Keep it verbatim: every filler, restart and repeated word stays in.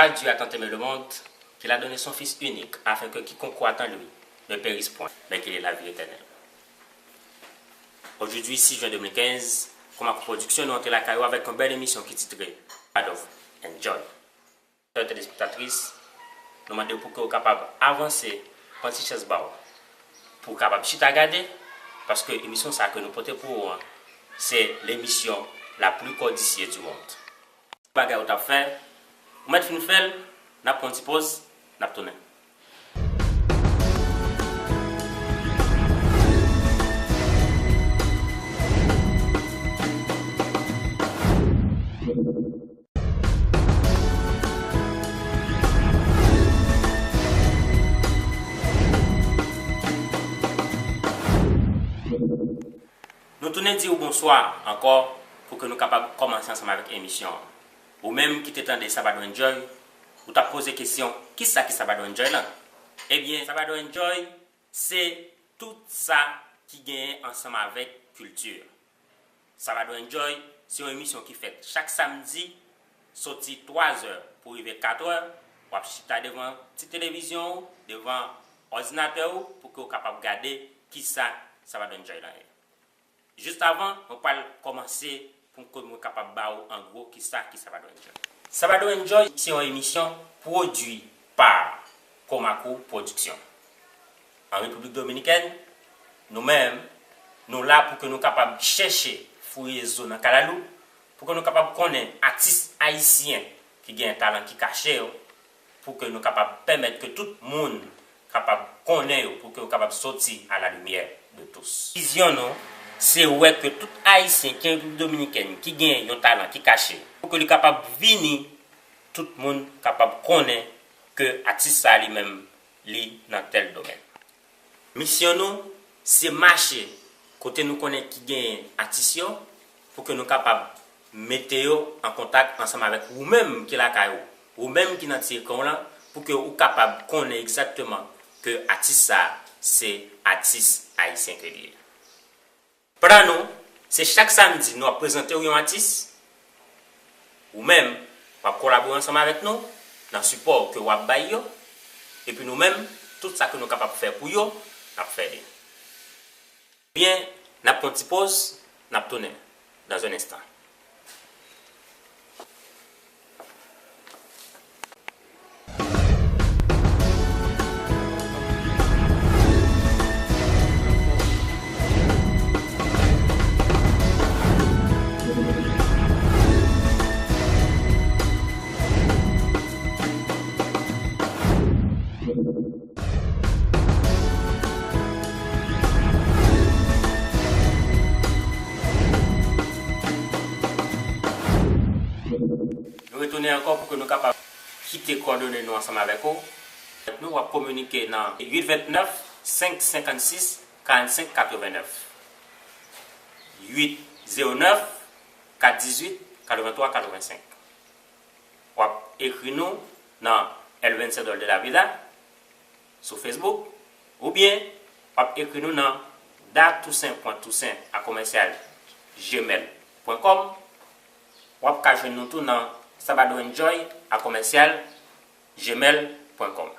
Car Dieu a tant aimé le monde qu'il a donné son Fils unique, afin que quiconque croit en lui ne périsse point, mais qu'il ait la vie éternelle. Aujourd'hui, six juin deux mille quinze, Komakou Production, nou antre lakay ou avèk yon bèl emisyon ki titre Sabado Enjoy. Telespektatris, nou mande w pou ke w kapab avanse, pran ti chèz ba w, pou w kapab chita gade, paske emisyon sa a ke nou pote pou ou an, se l'émission la plus codifiée du monde. Bagay ou t ap fè, ou mèt fin fè l, n ap pran yon ti poz, n ap tounen. Nou tounen di w bonswa ankò pou ke nou kapab kòmanse ansanm avèk emisyon an. Ou menm ki te tande Sabado Enjoy, ou t ap poze kesyon, kisa ki Sabado Enjoy lan? Ebyen, Sabado Enjoy, se tout sa ki genyen ansanm avèk kilti. Sabado Enjoy, se yon emisyon ki fèt chak samdi, soti twa zè pou rive kat è, w ap chita devan ti televizyon ou, devan òdinatè ou, pou ke w kapab gade kisa Sabado Enjoy lan ye. Jis avan, mwen pral kòmanse pou ke mwen kapab ba ou an gwo kisa ki Sabado Enjoy. Sabado Enjoy se yon emisyon pwodui pa Komakou Production. An Repiblik Dominikèn, nou menm, nou la pou ke nou kapab chèche fouye zo nan kalalou, pou ke nou kapab konnen atis ayisyen ki gen talan ki kache yo, pou ke nou kapab pèmèt ke tout moun kapab konnen yo, pou ke yo kapab soti à la lumière de tous. Vizyon nou, se wè ke tout Ayisyen ki an Repiblik Dominikèn ki gen yon talan ki kache, pou ke li kapab vini, tout moun kapab konnen ke atis sa a li menm, li nan tèl domèn. Misyon nou, se mache kote nou konnen ki genyen atis yo, pou ke nou kapab mete yo an kontak ansanm avèk ou menm ki lakay ou, ou menm ki nan ti ekran w lan, pou ke ou kapab konnen egzakteman ke atis sa a se atis ayisyen ke li ye. Plan nou, se chak samdi nou ap prezante w yon atis, ou menm, w ap kolabore ansanm avèk nou nan sipò ke w ap bay yo, epi nou menm, tout sa ke nou kapab fè pou yo, n ap fè li. Ebyen, n ap pran ti poz, n ap tounen dans un instant. Nou retounen ankò pou ke nou kapab kite kòdone nou ansanm avèk ou. Nou w ap kominike nan uit vennèf, senk senkannsis, karannsenk katrevennèf. Uit zewo nèf, kat dizuit, katrevenntwa katrevensenk. W ap ekri nou nan El Vencedor de la Vida sou Facebook, oubyen w ap ekri nou nan datoussaint point toussaint à commercial gmail point com. W ap ka jwenn nou tou nan sabado enjoy à commercial gmail point com.